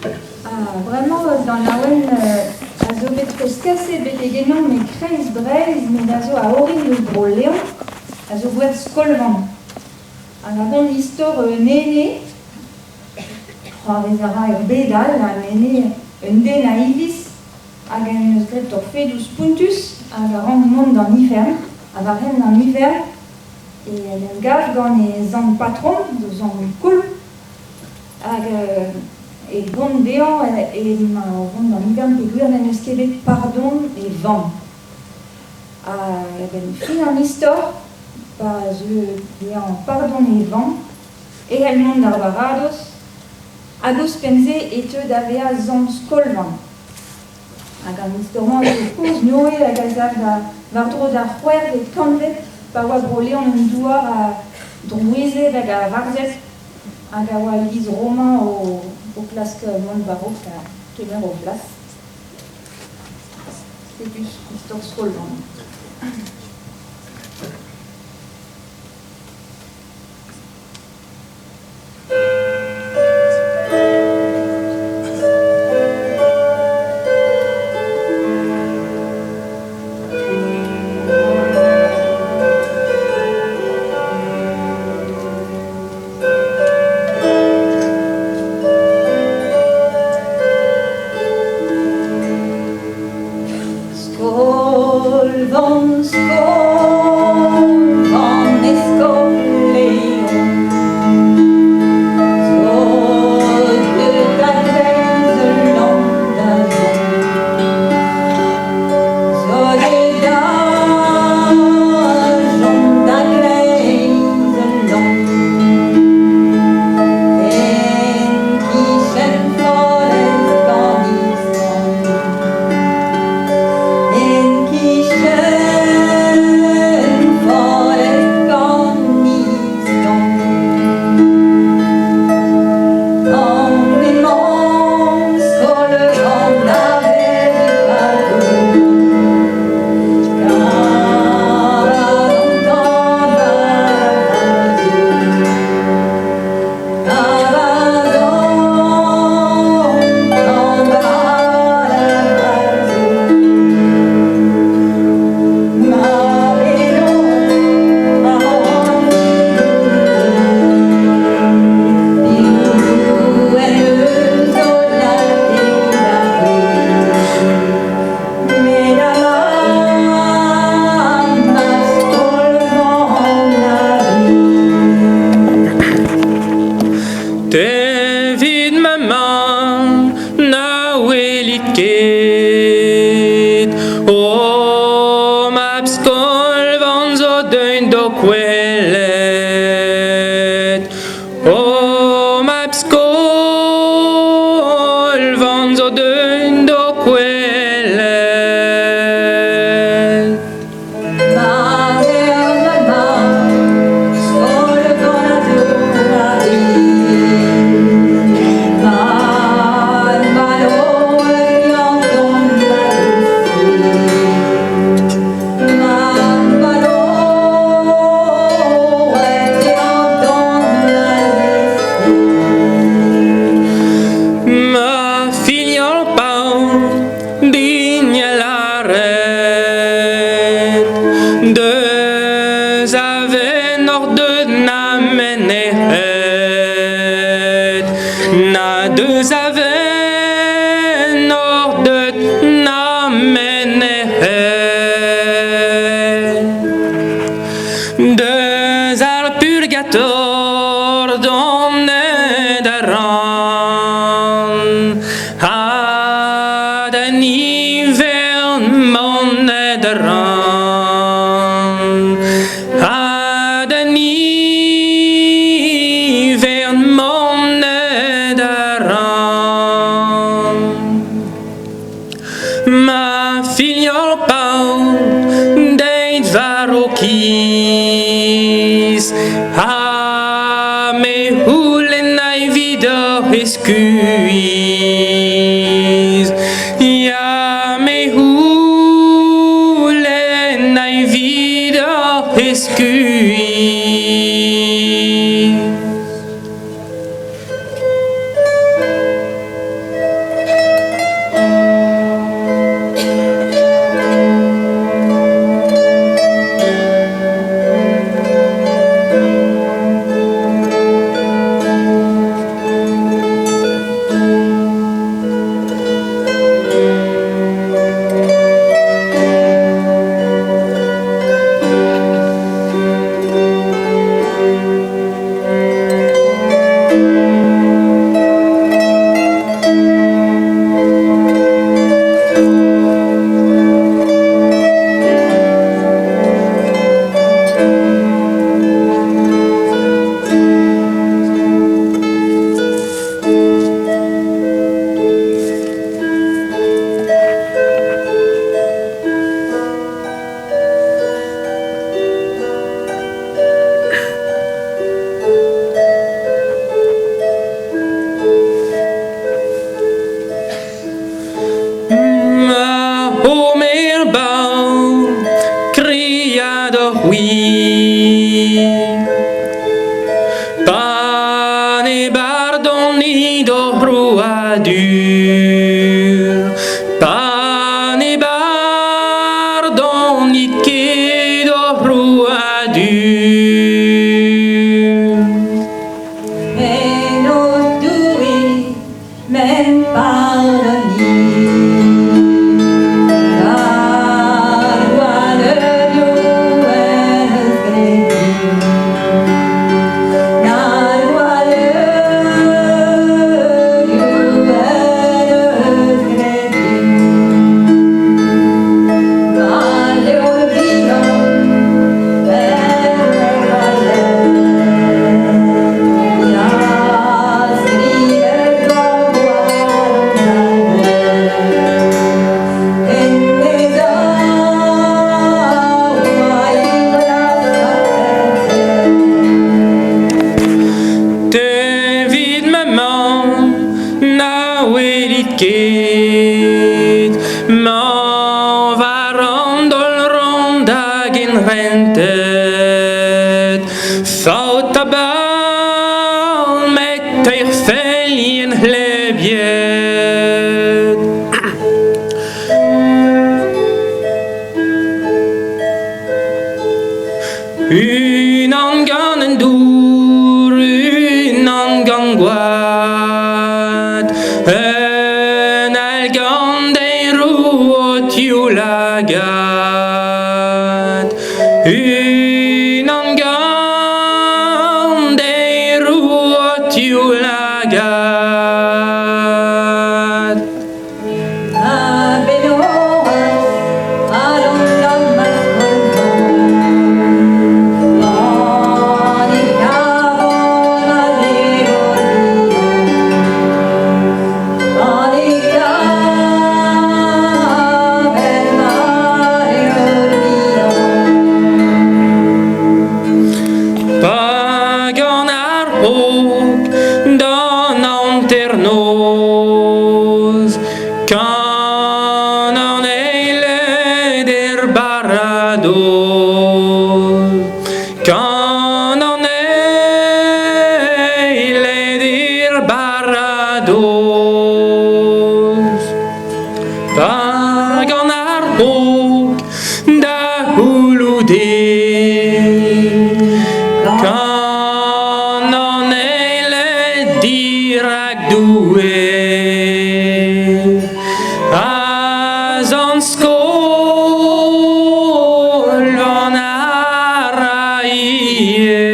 Ha bremañ ur ganaouenn a zo bet treuzkaset betek ennomp e kreiz Breizh met a zo a orin eus Bro-Leon, a zo gwerz Skolvan. Hag a gont istor un ene, c'hoarvez a ra er bed all, an ene un den a iliz hag en deus graet torfedoù spontus hag a rank mont d'an ifern, ha war hent an ifern e en em gav gant e zamm patrom, zo zamm koulm, hag e gont dezhañ emañ o vont d'an ifern peogwir n'en deus ket bet pardon e vamm. Hag a-benn fin an istor, pa zeu dezhañ pardon e vamm, e c'hell mont d'ar baradoz, hag ouzhpenn-se e teu da vezañ sant Skolvan. Hag an istor-mañ zo kozh-Noe hag a sav da war-dro d'ar c'hwec'hvet kantved pa oa Bro-Leon un douar a drouized hag a varzhed hag a oa iliz Roma o klask mont war-raok da kemer o flas. Setu istor Skolvan. Skol-vamm, skol-vamm, eskob Leon zo deut a-greiz ul lamm da zont. Zo deut da zont da-greiz ul lamm. En-kichen forest Afghanistan. En-kichen forest Afghanistan. An emañ skol an Avel Evit ma mamm na welit ket Ho mab Skolvan zo deuet d'ho kwelet Ho mab Skolvan zo deuet d'ho kwelet. Ma filiol paour din a lâret Deus a-venn oc'h deut na menec'hed Na deus a-venn oc'h deut na menec'hed Deus ar purgator donet a ran Ha d'an ivern monet a ran Ha d'an ivern monet a ran Ma filhor paour deit war ho kiz Ha me c'houlenn evidoc'h eskuizh. Ya, me c'houlenn evidoc'h eskuizh. ket hor c'hrouadur, Pa ne bardonit ket hor c'hrouadur. Mennozh Doue, m'en pardoni. D'ar gwalleurioù en eus graet din. D'ar gwalleurioù en eus graet din. Ma levr bihan en Ya, skrivet gant gwad En e Tevit ma mamm na welit ket 'Mañ war an daol ront hag en rentet Faot a-bal met teir felien c'hlebiet. Unan gant an dour, unan gant gwad, un all gant daeroù o tioulagad. Unan gant daeroù o tioulagad. Pa gant ar raok d'an hanternoz, Kan an eiled er baradoz, Kan an eiled er baradoz. Pa gant ar raok da c'houloù-deiz, Kan an eiled dirak Doue, A zan skol an a ra ivez.